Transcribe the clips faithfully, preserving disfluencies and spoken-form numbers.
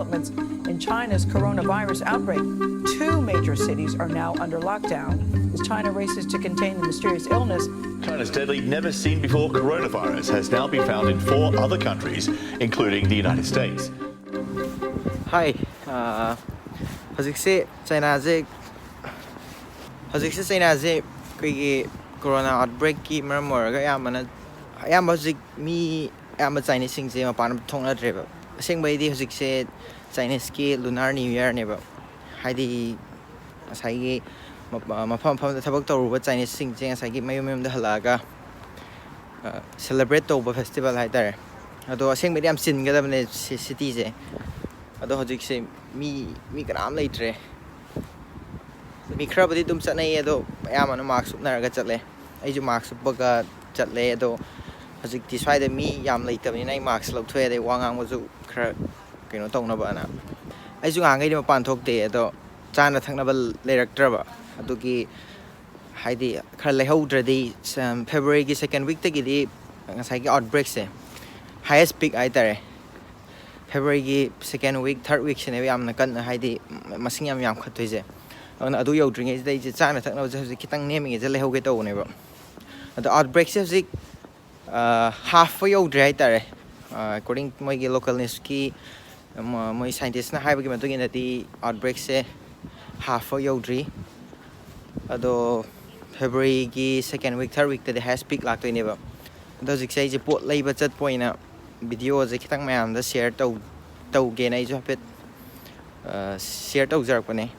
developments in China's coronavirus outbreak. Two major cities are now under lockdown as China races to contain the mysterious illness. China's deadly, never seen before coronavirus has now been found in four other countries, including the United States. Hi, ꯑꯥ, ꯍꯧꯖꯤꯛꯁꯦ ꯆꯥꯏꯅꯥꯁꯦ, ꯍꯧꯖꯤꯛꯁꯦ ꯆꯥꯏꯅꯥꯁꯦ ꯑꯩꯈꯣꯏꯒꯤ corona ꯑꯥꯎꯠꯕ꯭ꯔꯦꯛꯀꯤ ꯃꯔꯝ ꯑꯣꯏꯔꯒ ꯑꯌꯥꯝꯕꯅ, ꯑꯌꯥꯝꯕ ꯍꯧꯖꯤꯛ ꯃꯤ ꯑꯌꯥꯝꯕ ꯆꯥꯏꯅꯤꯁꯁꯤꯡꯁꯦ ꯃꯄꯥꯟ ꯑꯝꯇ ꯊꯣꯛꯅꯗ꯭ꯔꯦꯕ꯫ ꯑꯁꯦꯡꯕꯩꯗꯤ ꯍꯧꯖꯤꯛꯁꯦ ꯆꯥꯏꯅꯤꯁꯀꯤ ꯂꯨꯅꯥꯔ ꯅ꯭ꯌꯨ ꯌꯔꯅꯦꯕ꯫ ꯍꯥꯏꯗꯤ ꯉꯁꯥꯏꯒꯤ ꯃ-, ꯃꯐꯝ ꯃꯐꯝꯗ ꯊꯕꯛ ꯇꯧꯔꯨꯕ ꯆꯥꯏꯅꯤꯁꯁꯤꯡꯁꯦ ꯉꯁꯥꯏꯒꯤ ꯃꯌꯨꯝ ꯃꯌꯨꯝꯗ ꯍꯜꯂꯛꯑꯒ ꯁꯦꯂꯦꯕ꯭ꯔꯦꯠ ꯇꯧꯕ ꯐꯦꯁꯇꯤꯚꯦꯜ ꯍꯥꯏꯇꯥꯔꯦ꯫ ꯑꯗꯣ ꯑꯁꯦꯡꯕꯗꯤ ꯌꯥꯝ ꯆꯤꯟꯒꯗꯕꯅꯦ ꯁꯤ ꯁꯤꯇꯤꯁꯦ꯫ ꯑꯗꯣ ꯍꯧꯖꯤꯛꯁꯦ ꯃꯤ, ꯃꯤ ꯀꯅꯥꯝ ꯂꯩꯇ꯭ꯔꯦ꯫ ꯃꯤ ꯈꯔꯕꯨꯗꯤ ꯑꯗꯨꯝ ꯆꯠꯅꯩ, ꯑꯗꯣ ꯑꯌꯥꯝꯕꯅ ꯃꯥꯛꯁ ꯎꯞꯅꯔꯒ ꯆꯠꯂꯦ꯫ ꯑꯩꯁꯨ ꯃꯥꯛꯁ ꯎꯞꯄꯒ ꯆꯠꯂꯦ꯫ ꯑꯗꯣ ꯍꯧꯖꯤꯛꯇꯤ ꯁ꯭ꯋꯥꯏꯗ ꯃꯤ ꯌꯥꯝ ꯂꯩꯇꯕꯅꯤꯅ ꯑꯩ ꯃꯥꯛꯁ ꯂꯧꯊꯣꯛꯑꯦ, ꯑꯗꯩ ꯋꯥ ꯉꯥꯡꯕꯁꯨ ꯈꯔ ꯀꯩꯅꯣ ꯇꯧꯅꯕꯅ꯫ ꯑꯩꯁꯨ ꯉꯍꯥꯟꯈꯩꯗꯤ ꯃꯄꯥꯟ ꯊꯣꯛꯇꯦ, ꯑꯗꯣ ꯆꯥꯅ ꯊꯛꯅꯕ ꯂꯩꯔꯛꯇ꯭ꯔꯕ, ꯑꯗꯨꯒꯤ ꯍꯥꯏꯗꯤ ꯈꯔ ꯂꯩꯍꯧꯗ꯭ꯔꯗꯤ꯫ ꯐꯦꯕ꯭ꯔꯨꯋꯥꯔꯤꯒꯤ ꯁꯦꯀꯦꯟ ꯋꯤꯛꯇꯒꯤꯗꯤ ꯉꯁꯥꯏꯒꯤ ꯑꯥꯎꯠꯕ꯭ꯔꯦꯛꯁꯦ ꯍꯥꯏꯌꯦꯁ ꯄꯤꯛ ꯍꯥꯏꯇꯥꯔꯦ꯫ ꯐꯦꯕ꯭ꯔꯨꯋꯥꯔꯤꯒꯤ ꯁꯦꯀꯦꯟ ꯋꯤꯛ, ꯊꯥꯔꯠ ꯋꯤꯛꯁꯤꯅꯦꯕ ꯌꯥꯝꯅ ꯀꯟꯅ, ꯍꯥꯏꯗꯤ ꯃꯁꯤꯡ ꯌꯥꯝ ꯌꯥꯝꯈꯠꯇꯣꯏꯁꯦ꯫ ꯑꯗꯨꯅ ꯑꯗꯨ ꯌꯧꯗ꯭ꯔꯤꯉꯩꯁꯤꯗ ꯑꯩꯁꯦ ꯆꯥꯅ ꯊꯛꯅꯕꯁꯦ ꯍꯧꯖꯤꯛ ꯈꯤꯇꯪ ꯅꯦꯝꯃꯤꯉꯩꯗ ꯂꯩꯍꯧꯒꯦ ꯇꯧꯕꯅꯦꯕ꯫ ꯑꯗꯣ ꯑꯥꯎꯠꯕ꯭ꯔꯦꯛꯁꯦ ꯍꯧꯖꯤꯛ ꯍꯥꯐ ꯌꯧꯗ꯭ꯔꯤ ꯍꯥꯏꯇꯥꯔꯦ꯫ ꯑꯦꯀꯣꯔꯗꯤꯡ ꯃꯣꯏꯒꯤ ꯂꯣꯀꯦꯜ ꯅ꯭ꯌꯨꯁꯀꯤ ꯃꯣꯏ ꯁꯥꯏꯟꯇꯤꯁꯅ ꯍꯥꯏꯕꯒꯤ ꯃꯇꯨꯡ ꯏꯟꯅꯗꯤ ꯑꯥꯎꯠꯕ꯭ꯔꯦꯛꯁꯦ ꯍꯥꯐ ꯌꯧꯗ꯭ꯔꯤ꯫ ꯑꯗꯣ ꯐꯦꯕ꯭ꯔꯨꯋꯥꯔꯤꯒꯤ ꯁꯦꯀꯦꯟ ꯋꯤꯛ, ꯊꯥꯔꯠ ꯋꯤꯛꯇꯗꯤ ꯍꯥꯏꯌꯦꯁ ꯄꯤꯛ ꯂꯥꯛꯇꯣꯏꯅꯦꯕ꯫ ꯑꯗꯣ ꯍꯧꯖꯤꯛꯁꯦ ꯑꯩꯁꯦ ꯄꯣꯠ ꯂꯩꯕ ꯆꯠꯄ ꯑꯣꯏꯅ ꯚꯤꯗꯤꯑꯣꯁꯦ ꯈꯤꯇꯪ ꯃꯌꯥꯝꯗ ꯁꯤꯌꯔ ꯇꯧ-, ꯇꯧꯒꯦꯅ ꯑꯩꯁꯨ ꯍꯥꯏꯐꯦꯠ ꯁꯤꯌꯔ ꯇꯧꯖꯔꯛꯄꯅꯦ꯫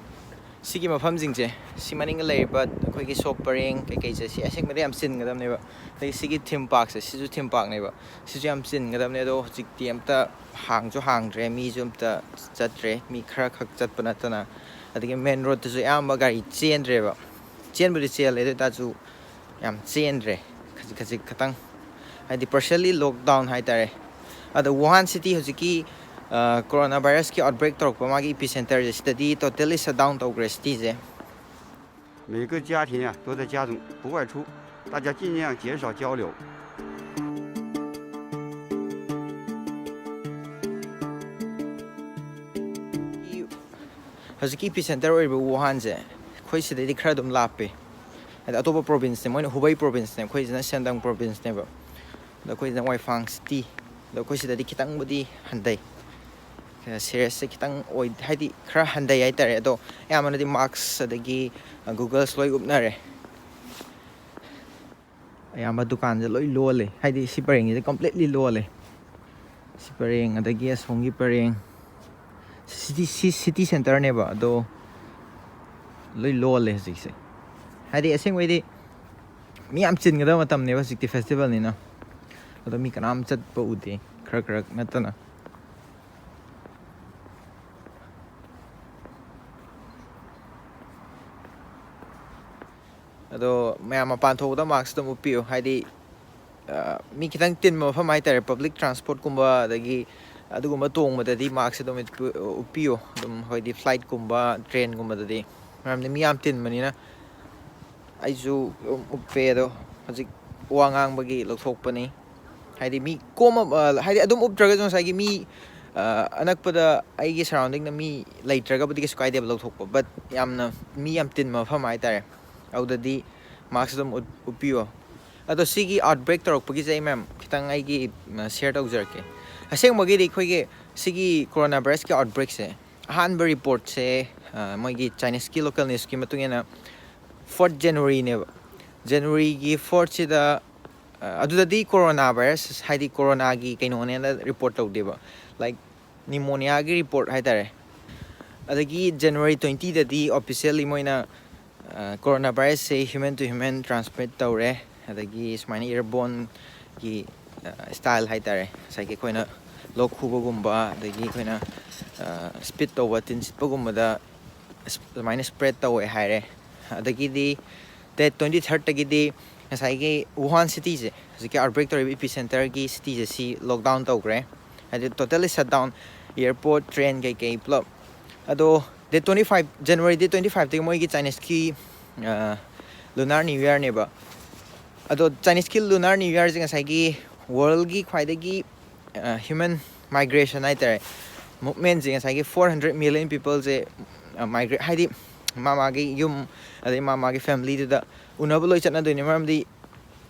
ꯁꯤꯒꯤ ꯃꯐꯝꯁꯤꯡꯁꯦ, ꯁꯤ ꯃꯅꯤꯡꯗ ꯂꯩꯔꯤꯕ ꯑꯩꯈꯣꯏꯒꯤ ꯁꯣꯞ ꯄꯔꯦꯡ ꯀꯩꯀꯩꯁꯦ, ꯁꯤ ꯑꯁꯦꯡꯕꯗꯤ ꯌꯥꯝ ꯆꯤꯟꯒꯗꯕꯅꯦꯕ꯫ ꯑꯗꯩ ꯁꯤꯒꯤ ꯊꯤꯝ ꯄꯥꯔꯛꯁꯦ, ꯁꯤꯁꯨ ꯊꯤꯝ ꯄꯥꯔꯛꯅꯦꯕ꯫ ꯁꯤꯁꯨ ꯌꯥꯝ ꯆꯤꯟꯒꯗꯕꯅꯦ, ꯑꯗꯣ ꯍꯧꯖꯤꯛꯇꯤ ꯑꯝꯇ ꯍꯥꯡꯁꯨ ꯍꯥꯡꯗ꯭ꯔꯦ, ꯃꯤꯁꯨ ꯑꯝꯇ ꯆꯠꯇ꯭ꯔꯦ, ꯃꯤ ꯈꯔ ꯈꯛ ꯆꯠꯄ ꯅꯠꯇꯅ꯫ ꯑꯗꯒꯤ ꯃꯦꯟ ꯔꯣꯗꯇꯁꯨ ꯑꯌꯥꯝꯕ ꯒꯥꯔꯤ ꯆꯦꯟꯗ꯭ꯔꯦꯕ꯫ ꯆꯦꯟꯕꯨꯗꯤ ꯆꯦꯜꯂꯦ, ꯑꯗꯨ ꯑꯣꯏꯇꯥꯔꯁꯨ ꯌꯥꯝ ꯆꯦꯟꯗ꯭ꯔꯦ, ꯈꯖꯤꯛ ꯈꯖꯤꯛ ꯈꯛꯇꯪ꯫ ꯍꯥꯏꯗꯤ ꯄꯥꯔꯁꯤꯌꯦꯜꯂꯤ ꯂꯣꯛꯗꯥꯎꯟ ꯍꯥꯏꯇꯥꯔꯦ꯫ ꯑꯗꯣ ꯋꯨꯍꯥꯟ ꯁꯤꯇꯤ ꯍꯧꯖꯤꯛꯀꯤ ꯀꯣꯔꯣꯅꯥ ꯚꯥꯏꯔꯁꯀꯤ ꯑꯥꯎꯠꯕ꯭ꯔꯦꯛ ꯇꯧꯔꯛꯄ ꯃꯥꯒꯤ ꯏꯄꯤ ꯁꯦꯟꯇꯔꯁꯦ, ꯁꯤꯗꯗꯤ ꯇꯣꯇꯦꯜꯂꯤ ꯁꯠ ꯗꯥꯎꯟ ꯇꯧꯈ꯭ꯔꯦ ꯁꯤꯇꯤꯁꯦ꯫ 每个家庭啊都在家中不外出，大家尽量减少交流。ꯍꯧꯖꯤꯛꯀꯤ ꯏꯄꯤ ꯁꯦꯟꯇꯔ ꯑꯣꯏꯔꯤꯕ ꯋꯨꯍꯥꯟꯁꯦ ꯑꯩꯈꯣꯏ ꯁꯤꯗꯩꯗꯤ ꯈꯔ ꯑꯗꯨꯝ ꯂꯥꯞꯄꯦ꯫ ꯍꯥꯏꯗꯤ ꯑꯇꯣꯞꯄ ꯄ꯭ꯔꯣꯚꯤꯟꯁꯅꯦ, ꯃꯣꯏꯅ ꯍꯨꯕꯩ ꯄ꯭ꯔꯣꯚꯤꯟꯁꯅꯦ, ꯑꯩꯈꯣꯏꯁꯤꯅ ꯁꯦꯟꯗꯪ ꯄ꯭ꯔꯣꯚꯤꯟꯁꯅꯦꯕ꯫ ꯑꯗꯣ ꯑꯩꯈꯣꯏꯁꯤꯅ ꯋꯥꯏꯐꯥꯡ ꯁꯤꯇꯤ, ꯑꯗꯣ ꯑꯩꯈꯣꯏ ꯁꯤꯗꯗꯤ ꯈꯤꯇꯪꯕꯨꯗꯤ ꯍꯟꯊꯩ꯫ ꯁꯤꯔꯤꯌꯁꯁꯦ ꯈꯤꯇꯪ ꯑꯣꯏ, ꯍꯥꯏꯗꯤ ꯈꯔ ꯍꯟꯊꯩ ꯍꯥꯏꯇꯥꯔꯦ꯫ ꯑꯗꯣ ꯑꯌꯥꯝꯕꯅꯗꯤ ꯃꯥꯛꯁ ꯑꯗꯒꯤ ꯒꯨꯒꯜꯁ ꯂꯣꯏ ꯎꯞꯅꯔꯦ꯫ ꯑꯌꯥꯝꯕ ꯗꯨꯀꯥꯟꯁꯦ ꯂꯣꯏ ꯂꯣꯜꯂꯦ, ꯍꯥꯏꯗꯤ ꯁꯤ ꯄꯔꯦꯡꯁꯤꯗꯤ ꯀꯝꯄ꯭ꯂꯤꯠꯂꯤ ꯂꯣꯜꯂꯦ꯫ ꯁꯤ ꯄꯔꯦꯡ ꯑꯗꯒꯤ ꯑꯁꯣꯝꯒꯤ ꯄꯔꯦꯡ, ꯁꯤꯇꯤ, ꯁꯤ ꯁꯤꯇꯤ ꯁꯦꯟꯇꯔꯅꯦꯕ, ꯑꯗꯣ ꯂꯣꯏ ꯂꯣꯜꯂꯦ ꯍꯧꯖꯤꯛꯁꯦ꯫ ꯍꯥꯏꯗꯤ ꯑꯁꯦꯡꯕꯩꯗꯤ ꯃꯤ ꯌꯥꯝ ꯆꯤꯟꯒꯗꯕ ꯃꯇꯝꯅꯦꯕ ꯍꯧꯖꯤꯛꯇꯤ, ꯐꯦꯁꯇꯤꯚꯦꯜꯅꯤꯅ꯫ ꯑꯗꯣ ꯃꯤ ꯀꯅꯥꯝ ꯆꯠꯄ ꯎꯗꯦ, ꯈꯔ ꯈꯔ ꯅꯠꯇꯅ꯫ ꯑꯗꯣ ꯃꯌꯥꯝ ꯃꯄꯥꯟ ꯊꯣꯛꯄꯗ ꯃꯥꯛꯁ ꯑꯗꯨꯝ ꯎꯞꯄꯤꯌꯨ, ꯍꯥꯏꯗꯤ ꯑ, ꯃꯤ ꯈꯤꯇꯪ ꯇꯤꯟꯕ ꯃꯐꯝ ꯍꯥꯏꯇꯥꯔꯦ, ꯄꯕ꯭ꯂꯤꯛ ꯇ꯭ꯔꯥꯟꯁꯄꯣꯔꯠꯀꯨꯝꯕ ꯑꯗꯒꯤ ꯑꯗꯨꯒꯨꯝꯕ ꯇꯣꯡꯕꯗꯗꯤ ꯃꯥꯛꯁ ꯑꯗꯨꯝ ꯎꯞꯄꯤꯌꯨ꯫ ꯑꯗꯨꯝ ꯍꯥꯏꯗꯤ ꯐ꯭ꯂꯥꯏꯠꯀꯨꯝꯕ ꯇ꯭ꯔꯦꯟꯒꯨꯝꯕꯗꯗꯤ, ꯃꯔꯝꯗꯤ ꯃꯤ ꯌꯥꯝ ꯇꯤꯟꯕꯅꯤꯅ꯫ ꯑꯩꯁꯨ ꯎꯞꯄꯦ, ꯑꯗꯣ ꯍꯧꯖꯤꯛ ꯋꯥ ꯉꯥꯡꯕꯒꯤ ꯂꯧꯊꯣꯛꯄꯅꯤ꯫ ꯍꯥꯏꯗꯤ ꯃꯤ ꯀꯣꯝꯕ, ꯑ, ꯍꯥꯏꯗꯤ ꯑꯗꯨꯝ ꯎꯞꯇ꯭ꯔꯒꯁꯨ ꯉꯁꯥꯏꯒꯤ ꯃꯤ, ꯑ, ꯑꯅꯛꯄꯗ ꯑꯩꯒꯤ ꯁꯔꯥꯎꯟꯗꯤꯡꯗ ꯃꯤ ꯂꯩꯇ꯭ꯔꯒꯕꯨꯗꯤ ꯀꯩꯁꯨ ꯀꯥꯏꯗꯦꯕ ꯂꯧꯊꯣꯛꯄ, ꯕꯠ ꯌꯥꯝꯅ ꯃꯤ ꯌꯥꯝ ꯇꯤꯟꯕ ꯃꯐꯝ ꯍꯥꯏꯇꯥꯔꯦ, ꯑꯗꯨꯗꯗꯤ ꯃꯥꯛꯁ ꯑꯗꯨꯝ ꯎꯞ-, ꯎꯞꯄꯤꯌꯣ꯫ ꯑꯗꯣ ꯁꯤꯒꯤ ꯑꯥꯎꯠꯕ꯭ꯔꯦꯛ ꯇꯧꯔꯛꯄꯒꯤꯁꯦ ꯑꯩ ꯃꯌꯥꯝ ꯈꯤꯇꯪ ꯑꯩꯒꯤ, ꯎꯝ, ꯁꯤꯌꯔ ꯇꯧꯖꯔꯛꯀꯦ꯫ ꯑꯁꯦꯡꯕꯒꯤꯗꯤ ꯑꯩꯈꯣꯏꯒꯤ ꯁꯤꯒꯤ ꯀꯣꯔꯣꯅꯥ ꯚꯥꯏꯔꯁꯀꯤ ꯑꯥꯎꯠꯕ꯭ꯔꯦꯛꯁꯦ, ꯑꯍꯥꯟꯕ ꯔꯤꯄꯣꯔꯠꯁꯦ, ꯑ, ꯃꯣꯏꯒꯤ ꯆꯥꯏꯅꯤꯁꯀꯤ ꯂꯣꯀꯦꯜ ꯅ꯭ꯌꯨꯁꯀꯤ ꯃꯇꯨꯡ ꯏꯟꯅ ꯐꯣꯔꯠ ꯖꯅꯋꯥꯔꯤꯅꯦꯕ꯫ ꯖꯅꯋꯥꯔꯤꯒꯤ ꯐꯣꯔꯠꯁꯤꯗ, ꯑ, ꯑꯗꯨꯗꯗꯤ ꯀꯣꯔꯣꯅꯥ ꯚꯥꯏꯔꯁ, ꯍꯥꯏꯗꯤ ꯀꯣꯔꯣꯅꯥꯒꯤ ꯀꯩꯅꯣꯅꯦꯅ ꯔꯤꯄꯣꯔꯠ ꯇꯧꯗꯦꯕ, ꯂꯥꯏꯛ ꯅꯤꯃꯣꯅꯤꯌꯥꯒꯤ ꯔꯤꯄꯣꯔꯠ ꯍꯥꯏꯇꯥꯔꯦ꯫ ꯑꯗꯒꯤ ꯖꯅꯋꯥꯔꯤ ꯇ꯭ꯋꯦꯟꯇꯤꯗꯗꯤ ꯑꯣꯐꯤꯁꯤꯌꯦꯜꯂꯤ ꯃꯣꯏꯅ, ꯑ, corona ꯚꯥꯏꯔꯁꯁꯦ human to human transmit ꯇꯧꯔꯦ, ꯑꯗꯒꯤ ꯁꯨꯃꯥꯏꯅ ꯏꯌꯔꯕꯣꯟꯒꯤ, ꯑ, ꯁ꯭ꯇꯥꯏꯜ ꯍꯥꯏꯇꯥꯔꯦ, ꯉꯁꯥꯏꯒꯤ ꯑꯩꯈꯣꯏꯅ ꯂꯣꯛ ꯈꯨꯕꯒꯨꯝꯕ, ꯑꯗꯒꯤ ꯑꯩꯈꯣꯏꯅ, ꯑ, ꯁ꯭ꯄꯤꯠ ꯇꯧꯕ, ꯇꯤꯟ ꯁꯤꯠꯄꯒꯨꯝꯕꯗ ꯑꯗꯨꯃꯥꯏꯅ ꯁ꯭ꯄ꯭ꯔꯦꯗ ꯇꯧꯋꯦ ꯍꯥꯏꯔꯦ꯫ ꯑꯗꯒꯤꯗꯤ ꯗꯦꯠ ꯇ꯭ꯋꯦꯟꯇꯤ ꯊꯥꯔꯠꯇꯒꯤꯗꯤ ꯉꯁꯥꯏꯒꯤ ꯋꯨꯍꯥꯟ ꯁꯤꯇꯤꯁꯦ, ꯍꯧꯖꯤꯛꯀꯤ ꯑꯥꯎꯠꯕ꯭ꯔꯦꯛ ꯇꯧꯔꯤꯕ ꯏꯄꯤ ꯁꯦꯟꯇꯔꯒꯤ ꯁꯤꯇꯤꯁꯦ, ꯁꯤ ꯂꯣꯛꯗꯥꯎꯟ ꯇꯧꯈ꯭ꯔꯦ꯫ ꯍꯥꯏꯗꯤ ꯇꯣꯇꯦꯜꯂꯤ ꯁꯠ ꯗꯥꯎꯟ, ꯑꯦꯌꯔꯄꯣꯔꯠ, ꯇ꯭ꯔꯦꯟ ꯀꯩꯀꯩ ꯄꯨꯂꯞ꯫ ꯑꯗꯣ date twenty five, January date twenty ꯐꯥꯏꯚꯇꯒꯤ ꯃꯣꯏꯒꯤ ꯆꯥꯏꯅꯤꯁꯀꯤ, ꯑ, ꯂꯨꯅꯥꯔ ꯅ꯭ꯌꯨ ꯏꯌꯥꯔꯅꯦꯕ꯫ ꯑꯗꯣ ꯆꯥꯏꯅꯤꯁꯀꯤ ꯂꯨꯅꯥꯔ ꯅ꯭ꯌꯨ ꯏꯌꯥꯔꯁꯦ ꯉꯁꯥꯏꯒꯤ ꯋꯥꯔꯜꯒꯤ ꯈ꯭ꯋꯥꯏꯗꯒꯤ, ꯑ, ꯍ꯭ꯌꯨꯃꯦꯟ ꯃꯥꯏꯒ꯭ꯔꯦꯁꯟ ꯍꯥꯏꯇꯥꯔꯦ, ꯃꯨꯞꯃꯦꯟꯁꯦ, ꯉꯁꯥꯏꯒꯤ ꯐꯣꯔ ꯍꯟꯗ꯭ꯔꯦꯠ ꯃꯤꯂꯤꯌꯟ ꯄꯤꯄꯜꯁꯦ ꯃꯥꯏꯒ꯭ꯔꯦꯠ ꯍꯥꯏꯗꯤ ꯃꯥ ꯃꯥꯒꯤ ꯌꯨꯝ ꯑꯗꯩ ꯃꯥ ꯃꯥꯒꯤ ꯐꯦꯃꯤꯂꯤꯗꯨꯗ ꯎꯅꯕ ꯂꯣꯏ ꯆꯠꯅꯗꯣꯏꯅꯦ꯫ ꯃꯔꯝꯗꯤ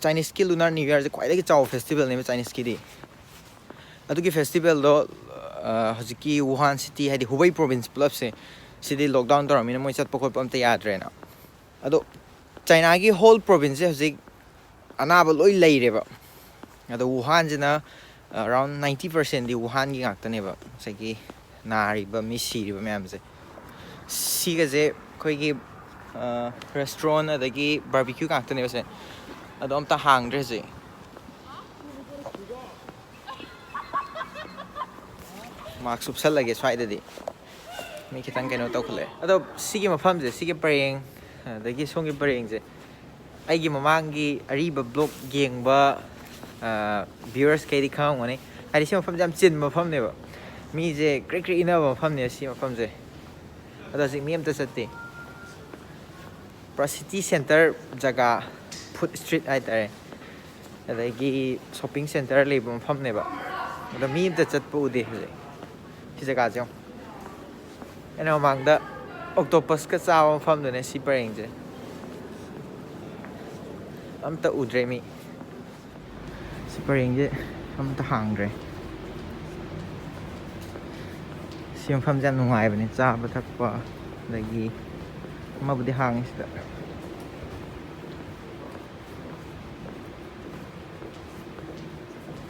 ꯆꯥꯏꯅꯤꯁꯀꯤ ꯂꯨꯅꯥꯔ ꯅ꯭ꯌꯨ ꯌꯔꯁꯦ ꯈ꯭ꯋꯥꯏꯗꯒꯤ ꯆꯥꯎꯕ ꯐꯦꯁꯇꯤꯚꯦꯜꯅꯦꯕ ꯆꯥꯏꯅꯤꯁꯀꯤꯗꯤ꯫ ꯑꯗꯨꯒꯤ ꯐꯦꯁꯇꯤꯚꯦꯜꯗꯣ ꯍꯧꯖꯤꯛꯀꯤ ꯋꯨꯍꯥꯟ ꯁꯤꯇꯤ ꯍꯥꯏꯗꯤ ꯍꯨꯕꯩ ꯄ꯭ꯔꯣꯚꯤꯟꯁ ꯄꯨꯂꯞꯁꯦ ꯁꯤꯗꯤ ꯂꯣꯛꯗꯥꯎꯟ ꯇꯧꯔꯝꯃꯤꯅ ꯃꯣꯏ ꯆꯠꯄ ꯈꯣꯠꯄ ꯑꯝꯇ ꯌꯥꯗ꯭ꯔꯦꯅ꯫ ꯑꯗꯣ ꯆꯥꯏꯅꯥꯒꯤ ꯍꯣꯜ ꯄ꯭ꯔꯣꯚꯤꯟꯁꯁꯦ ꯍꯧꯖꯤꯛ ꯑꯅꯥꯕ ꯂꯣꯏ ꯂꯩꯔꯦꯕ꯫ ꯑꯗꯣ ꯋꯨꯍꯥꯟꯁꯤꯅ ꯑꯔꯥꯎꯟ ꯅꯥꯏꯟꯇꯤ ꯄꯥꯔꯁꯦꯟꯗꯤ ꯋꯨꯍꯥꯟꯒꯤ ꯉꯥꯛꯇꯅꯦꯕ ꯉꯁꯥꯏꯒꯤ ꯅꯥꯔꯤꯕ ꯃꯤ ꯁꯤꯔꯤꯕ ꯃꯌꯥꯝꯁꯦ꯫ ꯁꯤꯒꯁꯦ ꯑꯩꯈꯣꯏꯒꯤ ꯔꯦꯁꯇꯨꯔꯦꯟ ꯑꯗꯒꯤ ꯕꯥꯔꯕꯤꯀ꯭ꯌꯨ ꯉꯥꯛꯇꯅꯦꯕꯁꯦ꯫ ꯑꯗꯣ ꯑꯝꯇ ꯍꯥꯡꯗ꯭ꯔꯦ ꯍꯧꯖꯤꯛ꯫ ꯃꯥꯛꯁ ꯎꯞꯁꯜꯂꯒꯦ ꯁ꯭ꯋꯥꯏꯗꯗꯤ꯫ ꯃꯤ ꯈꯤꯇꯪ ꯀꯩꯅꯣ ꯇꯧꯈꯠꯂꯛꯑꯦ꯫ ꯑꯗꯣ ꯁꯤꯒꯤ ꯃꯐꯝꯁꯦ, ꯁꯤꯒꯤ ꯄꯔꯦꯡ, ꯑꯗꯒꯤ ꯁꯣꯝꯒꯤ ꯄꯔꯦꯡꯁꯦ, ꯑꯩꯒꯤ ꯃꯃꯥꯡꯒꯤ ꯑꯔꯤꯕ ꯕ꯭ꯂꯣꯛ ꯌꯦꯡꯕ ꯚ꯭ꯌꯨꯋꯔꯁ ꯀꯩꯗꯤ ꯈꯪꯉꯝꯒꯅꯤ꯫ ꯍꯥꯏꯗꯤ ꯁꯤ ꯃꯐꯝꯁꯦ ꯌꯥꯝ ꯆꯤꯟꯕ ꯃꯐꯝꯅꯦꯕ꯫ ꯃꯤꯁꯦ ꯀ꯭ꯔꯤꯛ ꯀ꯭ꯔꯤꯛ ꯏꯟꯅꯕ ꯃꯐꯝꯅꯦ ꯁꯤ ꯃꯐꯝꯁꯦ꯫ ꯑꯗꯣ ꯍꯧꯖꯤꯛ ꯃꯤ ꯑꯝꯇ ꯆꯠꯇꯦ꯫ ꯄꯨꯔꯥ ꯁꯤꯇꯤ ꯁꯦꯟꯇꯔ ꯖꯒꯥ, ꯐꯨꯗ ꯁ꯭ꯇ꯭ꯔꯤꯠ ꯍꯥꯏꯇꯥꯔꯦ, ꯑꯗꯒꯤ ꯁꯣꯞꯄꯤꯡ ꯁꯦꯟꯇꯔ ꯂꯩꯕ ꯃꯐꯝꯅꯦꯕ꯫ ꯑꯗꯣ ꯃꯤ ꯑꯝꯇ ꯆꯠꯄ ꯎꯗꯦ ꯍꯧꯖꯤꯛ꯫ ꯁꯤ ꯖꯒꯥꯁꯦ ꯌꯦꯡꯉꯣ꯫ ꯑꯩꯅ ꯃꯃꯥꯡꯗ ꯑꯣꯛꯇꯣꯄꯁꯀ ꯆꯥꯕ ꯃꯐꯝꯗꯨꯅꯦ ꯁꯤ ꯄꯔꯦꯡꯁꯦ꯫ ꯑꯝꯇ ꯎꯗ꯭ꯔꯦ ꯃꯤ꯫ ꯁꯤ ꯄꯔꯦꯡꯁꯦ ꯑꯝꯇ ꯍꯥꯡꯗ꯭ꯔꯦ꯫ ꯁꯤ ꯃꯐꯝꯁꯦ ꯌꯥꯝ ꯅꯨꯡꯉꯥꯏꯕꯅꯦ, ꯆꯥꯕ ꯊꯛꯄ, ꯑꯗꯒꯤ ꯑꯃꯕꯨꯗꯤ ꯍꯥꯡꯉꯤ ꯁꯤꯗ꯫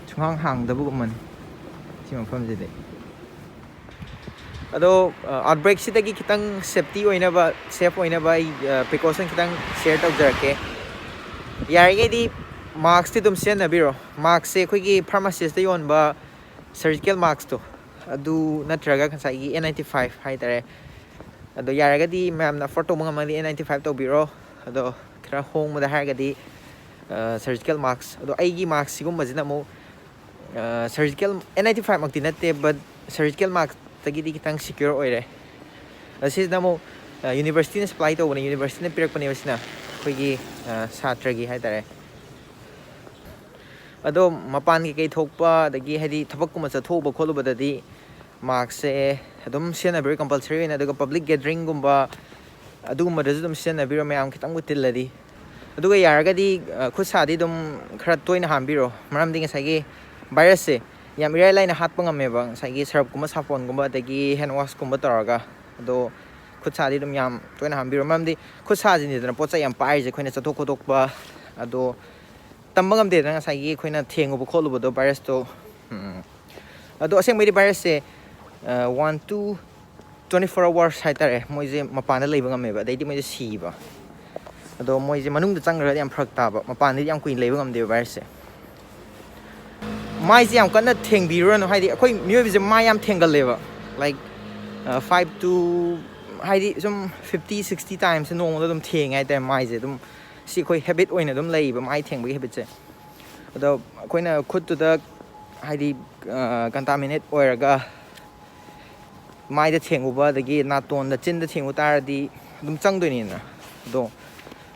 ꯁꯨꯡꯍꯥꯡ ꯍꯥꯡꯗꯕꯒꯨꯝꯕꯅꯤ ꯁꯤ ꯃꯐꯝꯁꯤꯗꯤ꯫ ꯑꯗꯣ ꯑꯥꯎꯠꯕ꯭ꯔꯦꯛꯁꯤꯗꯒꯤ ꯈꯤꯇꯪ ꯁꯦꯐꯇꯤ ꯑꯣꯏꯅꯕ, ꯁꯦꯐ ꯑꯣꯏꯅꯕ ꯑꯩ ꯄ꯭ꯔꯤꯀꯣꯁꯟ ꯈꯤꯇꯪ ꯁꯤꯌꯔ ꯇꯧꯖꯔꯛꯀꯦ꯫ ꯌꯥꯔꯤꯉꯩꯗꯤ ꯃꯥꯛꯁꯇꯤ ꯑꯗꯨꯝ ꯁꯤꯖꯤꯟꯅꯕꯤꯔꯣ꯫ ꯃꯥꯛꯁꯁꯦ ꯑꯩꯈꯣꯏꯒꯤ ꯐꯥꯔꯃꯥꯁꯤꯁꯇ ꯌꯣꯟꯕ ꯁꯔꯖꯤꯀꯦꯜ ꯃꯥꯛꯁꯇꯣ, ꯑꯗꯨ ꯅꯠꯇ꯭ꯔꯒ ꯉꯁꯥꯏꯒꯤ ꯑꯦꯟ ꯅꯥꯏꯟꯇꯤ ꯐꯥꯏꯚ ꯍꯥꯏꯇꯥꯔꯦ, ꯑꯗꯣ ꯌꯥꯔꯒꯗꯤ ꯃꯌꯥꯝꯅ ꯑꯦꯐꯣꯔꯠ ꯇꯧꯕ ꯉꯝꯃꯒꯗꯤ ꯑꯦꯟ ꯅꯥꯏꯟꯇꯤ ꯐꯥꯏꯚ ꯇꯧꯕꯤꯔꯣ꯫ ꯑꯗꯣ ꯈꯔ ꯍꯣꯡꯕꯗ ꯍꯥꯏꯔꯒꯗꯤ ꯁꯔꯖꯤꯀꯦꯜ ꯃꯥꯛꯁ, ꯑꯗꯣ ꯑꯩꯒꯤ ꯃꯥꯛꯁ ꯁꯤꯒꯨꯝꯕꯁꯤꯅ ꯑꯃꯨꯛ ꯁꯔꯖꯤꯀꯦꯜ, ꯑꯦꯟ ꯅꯥꯏꯟꯇꯤ ꯐꯥꯏꯚ ꯃꯛꯇꯤ ꯅꯠꯇꯦ, ꯕꯠ ꯁꯔꯖꯤꯀꯦꯜ ꯃꯥꯛꯁꯇꯒꯤꯗꯤ ꯈꯤꯇꯪ ꯁꯤꯀ꯭ꯌꯣꯔ ꯑꯣꯏꯔꯦ꯫ ꯑꯁꯤꯁꯤꯅ ꯑꯃꯨꯛ ꯌꯨꯅꯤꯚꯔꯁꯤꯇꯤꯅ ꯁꯄ꯭ꯂꯥꯏ ꯇꯧꯕꯅꯦ, ꯌꯨꯅꯤꯚꯔꯁꯤꯇꯤꯅ ꯄꯤꯔꯛꯄꯅꯦꯕ ꯁꯤꯅ ꯑꯩꯈꯣꯏꯒꯤ ꯁꯥꯇ꯭ꯔꯒꯤ ꯍꯥꯏꯇꯥꯔꯦ꯫ ꯑꯗꯣ ꯃꯄꯥꯟ ꯀꯩꯀꯩ ꯊꯣꯛꯄ, ꯑꯗꯒꯤ ꯍꯥꯏꯗꯤ ꯊꯕꯛꯀꯨꯝꯕ ꯆꯠꯊꯣꯛꯎꯕ ꯈꯣꯠꯂꯨꯕꯗꯗꯤ ꯃꯥꯛꯁꯁꯦ ꯑꯗꯨꯝ ꯁꯤꯖꯤꯟꯅꯕꯤꯔꯣ compulsory ꯑꯣꯏꯅ꯫ ꯑꯗꯨꯒ public gatheringꯒꯨꯝꯕ ꯑꯗꯨꯒꯨꯝꯕꯗꯁꯨ ꯑꯗꯨꯝ ꯁꯤꯖꯤꯟꯅꯕꯤꯔꯣ, ꯃꯌꯥꯝ ꯈꯤꯇꯪꯕꯨ ꯇꯤꯜꯂꯗꯤ꯫ ꯑꯗꯨꯒ ꯌꯥꯔꯒꯗꯤ, ꯑ, ꯈꯨꯠ ꯁꯥꯗꯤ ꯑꯗꯨꯝ ꯈꯔ ꯇꯣꯏꯅ ꯍꯥꯝꯕꯤꯔꯣ, ꯃꯔꯝꯗꯤ ꯉꯁꯥꯏꯒꯤ virusꯁꯦ ꯌꯥꯝ ꯏꯔꯥꯏ ꯂꯥꯏꯅ ꯍꯥꯠꯄ ꯉꯝꯃꯦꯕ, ꯉꯁꯥꯏꯒꯤ ꯁꯔꯞꯀꯨꯝꯕ, ꯁꯥꯄꯣꯟꯒꯨꯝꯕ, ꯑꯗꯒꯤ hand washꯀꯨꯝꯕ ꯇꯧꯔꯒ꯫ ꯑꯗꯣ ꯈꯨꯠ ꯁꯥꯗꯤ ꯑꯗꯨꯝ ꯌꯥꯝ ꯇꯣꯏꯅ ꯍꯥꯝꯕꯤꯔꯣ, ꯃꯔꯝꯗꯤ ꯈꯨꯠ ꯁꯥꯁꯤꯅꯤꯗꯅ ꯄꯣꯠ ꯆꯩ ꯌꯥꯝ ꯄꯥꯏꯔꯤꯁꯦ ꯑꯩꯈꯣꯏꯅ ꯆꯠꯊꯣꯛ ꯈꯣꯠꯇꯣꯛꯄ꯫ ꯑꯗꯣ ꯇꯝꯕ ꯉꯝꯗꯦꯗꯅ ꯉꯁꯥꯏꯒꯤ ꯑꯩꯈꯣꯏꯅ ꯊꯦꯡꯉꯨꯕ ꯈꯣꯠꯂꯨꯕꯗꯣ virusꯇꯣ꯫ ꯎꯝ꯫ ꯑꯗꯣ ꯑꯁꯦꯡꯕꯩꯗꯤ virusꯁꯦ, ꯑ, one to twenty four hours ꯍꯥꯏꯇꯥꯔꯦ, ꯃꯣꯏꯁꯦ ꯃꯄꯥꯟꯗ ꯂꯩꯕ ꯉꯝꯃꯦꯕ, ꯑꯗꯩꯗꯤ ꯃꯣꯏꯁꯦ ꯁꯤꯕ꯫ ꯑꯗꯣ ꯃꯣꯏꯁꯦ ꯃꯅꯨꯡꯗ ꯆꯪꯈ꯭ꯔꯒꯗꯤ ꯌꯥꯝ ꯐꯔꯛ ꯇꯥꯕ, ꯃꯄꯥꯟꯗꯗꯤ ꯌꯥꯝ ꯀꯨꯏꯅ ꯂꯩꯕ ꯉꯝꯗꯦꯕ virusꯁꯦ꯫ ꯃꯥꯏꯁꯦ ꯌꯥꯝ ꯀꯟꯅ ꯊꯦꯡꯕꯤꯔꯨꯔꯅꯨ, ꯍꯥꯏꯗꯤ ꯑꯩꯈꯣꯏ ꯃꯤꯑꯣꯏꯕꯁꯦ ꯃꯥꯏ ꯌꯥꯝ ꯊꯦꯡꯒꯜꯂꯦꯕ, like, ꯑ, five to, ꯍꯥꯏꯗꯤ ꯁꯨꯝ fifty sixty timesꯁꯦ ꯅꯣꯡꯃꯗ ꯑꯗꯨꯝ ꯊꯦꯡꯉꯦ ꯍꯥꯏꯇꯥꯔꯦ ꯃꯥꯏꯁꯦ꯫ ꯑꯗꯨꯝ ꯁꯤ ꯑꯩꯈꯣꯏ habit ꯑꯣꯏꯅ ꯑꯗꯨꯝ ꯂꯩꯌꯦꯕ ꯃꯥꯏ ꯊꯦꯡꯕꯒꯤ habitꯁꯦ꯫ ꯑꯗꯣ ꯑꯩꯈꯣꯏꯅ ꯈꯨꯠꯇꯨꯗ ꯍꯥꯏꯗꯤ, ꯑ, contaminate ꯑꯣꯏꯔꯒ ꯃꯥꯏꯗ ꯊꯦꯡꯉꯨꯕ ꯑꯗꯒꯤ ꯅꯥꯇꯣꯟꯗ, ꯆꯤꯟꯗ ꯊꯦꯡꯉꯨ ꯇꯥꯔꯗꯤ ꯑꯗꯨꯝ ꯆꯪꯗꯣꯏꯅꯤꯅ꯫ ꯑꯗꯣ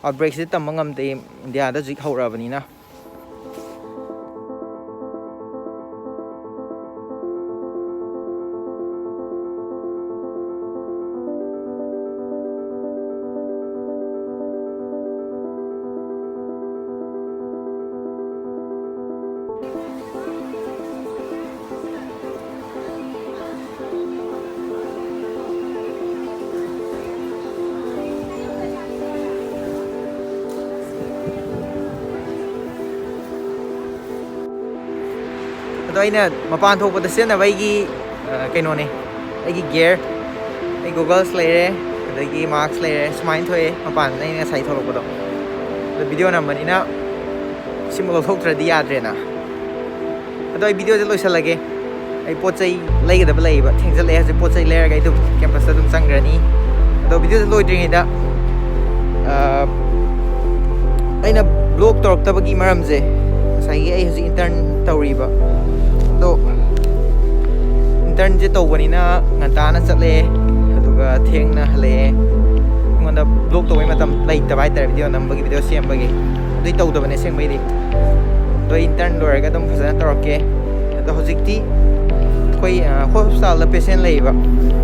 outbreakꯁꯤꯗꯤ ꯇꯝꯕ ꯉꯝꯗꯦ, ꯏꯟꯗꯤꯌꯥꯗ ꯍꯧꯖꯤꯛ ꯍꯧꯔꯛꯑꯕꯅꯤꯅ꯫ ꯑꯗꯣ ꯑꯩꯅ ꯃꯄꯥꯟ ꯊꯣꯛꯄꯗ ꯁꯤꯖꯤꯟꯅꯕ ꯑꯩꯒꯤ, ꯑ, ꯀꯩꯅꯣꯅꯦ, ꯑꯩꯒꯤ gear, ꯑꯩ goggles ꯂꯩꯔꯦ, ꯑꯗꯒꯤ mask ꯂꯩꯔꯦ, ꯁꯨꯃꯥꯏꯅ ꯊꯣꯛꯑꯦ ꯃꯄꯥꯟꯗ ꯑꯩꯅ ꯉꯁꯥꯏ ꯊꯣꯛꯂꯛꯄꯗꯣ꯫ ꯑꯗꯣ video ꯅꯝꯕꯅꯤꯅ ꯁꯤꯃ ꯂꯧꯊꯣꯛꯇ꯭ꯔꯗꯤ ꯌꯥꯗ꯭ꯔꯦꯅ꯫ ꯑꯗꯣ ꯑꯩ videoꯁꯦ ꯂꯣꯏꯁꯤꯜꯂꯒꯦ꯫ ꯑꯩ ꯄꯣꯠ ꯆꯩ ꯂꯩꯒꯗꯕ ꯂꯩꯌꯦꯕ, ꯊꯦꯡꯖꯤꯜꯂꯛꯑꯦ ꯍꯧꯖꯤꯛ꯫ ꯄꯣꯠ ꯆꯩ ꯂꯩꯔꯒ ꯑꯩ ꯑꯗꯨꯝ campusꯇ ꯑꯗꯨꯝ ꯆꯪꯈ꯭ꯔꯅꯤ꯫ ꯑꯗꯣ videoꯁꯦ ꯂꯣꯏꯗ꯭ꯔꯤꯉꯩꯗ, ꯑ, ꯑꯩꯅ vlog ꯇꯧꯔꯛꯇꯕꯒꯤ ꯃꯔꯝꯁꯦ, ꯉꯁꯥꯏꯒꯤ ꯑꯩ ꯍꯧꯖꯤꯛ intern ꯇꯧꯔꯤꯕ, ꯑꯗꯣ internꯁꯦ ꯇꯧꯕꯅꯤꯅ ꯉꯟꯇꯥꯅ ꯆꯠꯂꯦ, ꯑꯗꯨꯒ ꯊꯦꯡꯅ ꯍꯜꯂꯛꯑꯦ꯫ ꯑꯩꯉꯣꯟꯗ vlog ꯇꯧꯕꯩ ꯃꯇꯝ ꯂꯩꯇꯕ ꯍꯥꯏꯇꯥꯔꯦ, video ꯅꯝꯕꯒꯤ, video ꯁꯦꯝꯕꯒꯤ꯫ ꯑꯗꯨꯏ ꯇꯧꯗꯕꯅꯦ ꯑꯁꯦꯡꯕꯩꯗꯤ꯫ ꯑꯗꯣ intern ꯂꯣꯏꯔꯒ ꯑꯗꯨꯝ ꯐꯖꯅ ꯇꯧꯔꯛꯀꯦ꯫ ꯑꯗꯣ ꯍꯧꯖꯤꯛꯇꯤ ꯑꯩꯈꯣꯏ ꯍꯣꯁꯄꯤꯇꯥꯜꯗ ꯄꯦꯁꯦꯟ ꯂꯩꯌꯦꯕ,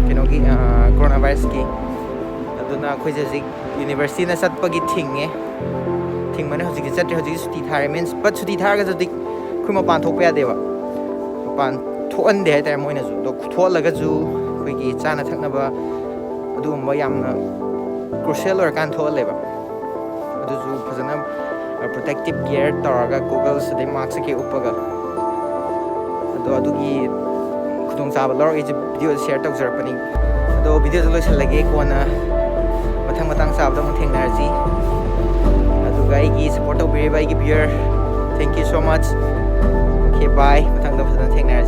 ꯀꯩꯅꯣꯒꯤ, ꯀꯣꯔꯣꯅꯥ ꯚꯥꯏꯔꯁꯀꯤ꯫ ꯑꯗꯨꯅ ꯑꯩꯈꯣꯏꯁꯦ ꯍꯧꯖꯤꯛ ꯌꯨꯅꯤꯚꯔꯁꯤꯇꯤꯅ ꯆꯠꯄꯒꯤ ꯊꯤꯡꯉꯦ꯫ ꯊꯤꯡꯕꯅꯦ, ꯍꯧꯖꯤꯛꯇꯤ ꯆꯠꯇ꯭ꯔꯦ꯫ ꯍꯧꯖꯤꯛꯇꯤ ꯁꯨꯇꯤ ꯊꯥꯔꯦ꯫ ꯃꯤꯟꯁ ꯕꯠ ꯁꯨꯇꯤ ꯊꯥꯔꯒꯁꯨ ꯍꯧꯖꯤꯛ ꯑꯩꯈꯣꯏ ꯃꯄꯥꯟ ꯊꯣꯛꯄ ꯌꯥꯗꯦꯕ꯫ ꯃꯄꯥꯟ ꯊꯣꯛꯍꯟꯗꯦ ꯍꯥꯏꯇꯥꯔꯦ ꯃꯣꯏꯅꯁꯨ꯫ ꯑꯗꯣ ꯊꯣꯛꯍꯜꯂꯒꯁꯨ ꯑꯩꯈꯣꯏꯒꯤ ꯆꯥꯅ ꯊꯛꯅꯕ ꯑꯗꯨꯒꯨꯝꯕ ꯌꯥꯝꯅ ꯀ꯭ꯔꯨꯁꯤꯌꯦꯜ ꯑꯣꯏꯔꯀꯥꯟꯗ ꯊꯣꯛꯍꯜꯂꯦꯕ꯫ ꯑꯗꯨꯁꯨ ꯐꯖꯅ ꯄ꯭ꯔꯣꯇꯦꯛꯇꯤꯞ ꯒꯤꯌꯔ ꯇꯧꯔꯒ, ꯒꯣꯒꯜꯁ ꯑꯗꯩ ꯃꯥꯛꯁ ꯀꯩꯀꯩ ꯎꯞꯄꯒ꯫ ꯑꯗꯣ ꯑꯗꯨꯒꯤ ꯈꯨꯗꯣꯡꯆꯥꯕ ꯂꯧꯔꯒ ꯑꯩꯁꯦ ꯚꯤꯗꯤꯑꯣꯁꯦ ꯁꯤꯌꯔ ꯇꯧꯖꯔꯛꯄꯅꯤ꯫ ꯑꯗꯣ ꯚꯤꯗꯤꯑꯣꯗ ꯂꯣꯏꯁꯤꯜꯂꯒꯦ, ꯀꯣꯟꯅ ꯃꯊꯪ ꯃꯇꯥꯡ ꯆꯥꯕꯗ ꯑꯃꯨꯛ ꯊꯦꯡꯅꯔꯁꯤ꯫ ꯑꯗꯨꯒ ꯑꯩꯒꯤ ꯁꯞꯄꯣꯔꯠ ꯇꯧꯕꯤꯔꯤꯕ ꯑꯩꯒꯤ viewer, thank you so much. Okay, bye. ꯃꯊꯪꯗ ꯐꯖꯅ ꯊꯦꯡꯅꯔꯁꯤ꯫